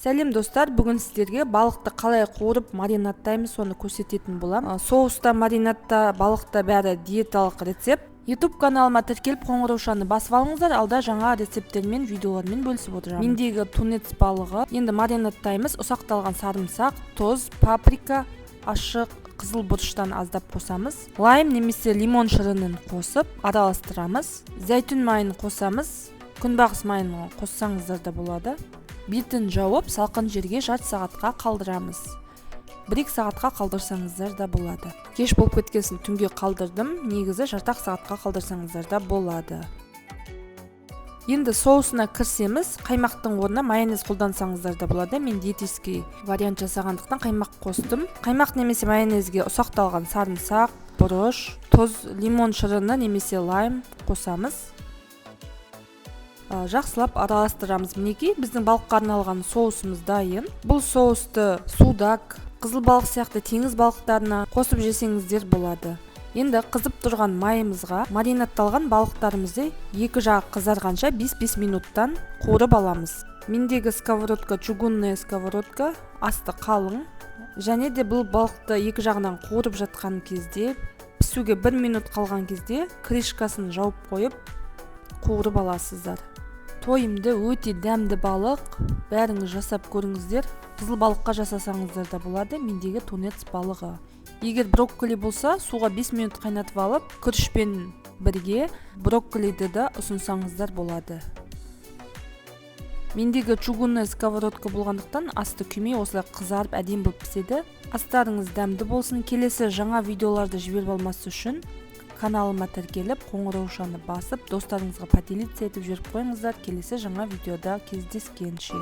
Сәлем, достар! Бүгін сіздерге балықты қалай қуырып, маринадтаймыз, соны көрсететін боламын. Соуста, маринадта, балықта, бәрі диеталық рецепт. YouTube каналыма тіркеліп, қоңыраушаны басып алыңыздар. Алда жаңа рецепттермен, видеолармен бөлісіп отырамын. Мендегі тунец балығы. Енді маринадтаймыз. Ұсақталған сарымсақ, тұз, паприка, ашық қызыл бұрыштан аздап қосамыз. Лайм немесе лимон шырынын қосып, араластырамыз. Зәйтүн майын қосамыз, күнбағыс майын қоссаңыздар да болады. Бетін жауып, салқын жерге жарты сағатқа қалдырамыз. 1-2 сағатқа қалдырсаңыздар да болады. Кеш болып кеткесін, түнге қалдырдым. Негізі жарты сағатқа қалдырсаңыздар да болады. Енді соусына кірісеміз. Қаймақтың орнына майонез қолдансаңыздар да болады. Мен диетический вариант жасағандықтан, қаймақ қостым. Қаймақ немесе майонезге ұсақталған сарымсақ, бұрыш, тұз, лимон шырыны немесе лайм қосамыз. Жақсылап араластырамыз. Мінекей, біздің балыққа арналған соусымыз дайын. Бұл соусты судак, қызыл балық сияқты теңіз балықтарына қосып жесеңіздер болады. Енді қызып тұрған майымызға маринадталған балықтарымызды екі жағы қызарғанша 5-5 минуттан қуырып аламыз. Мендегі сковородка чугунная сковородка, асты қалың. Және де бұл балықты екі жағынан қуырып жатқан кезде, пісуге 1 минут қалған кезде крышкасын жауып қойып, қуырып аласыздар. Тойымды, өте дәмді балық. Бәріңіз жасап көріңіздер. Қызыл балыққа жасасаңыздар да болады. Мендегі тунец балығы. Егер брокколи болса, суға 5 минут қайнатып алып, күрішпен бірге брокколиді да ұсынсаңыздар болады. Мендегі чугунная сковородка болғандықтан, асты күймей, осылай қызарып, әдемі болып піседі. Астарыңыз дәмді болсын! Келесі жаңа видеоларды жіберіп алмас үшін каналыма тіркеліп, қоңыраушаны басып, достарыңызға поделиться етіп жіберіп қойыңыздар. Келесі жаңа видеода кездескенше!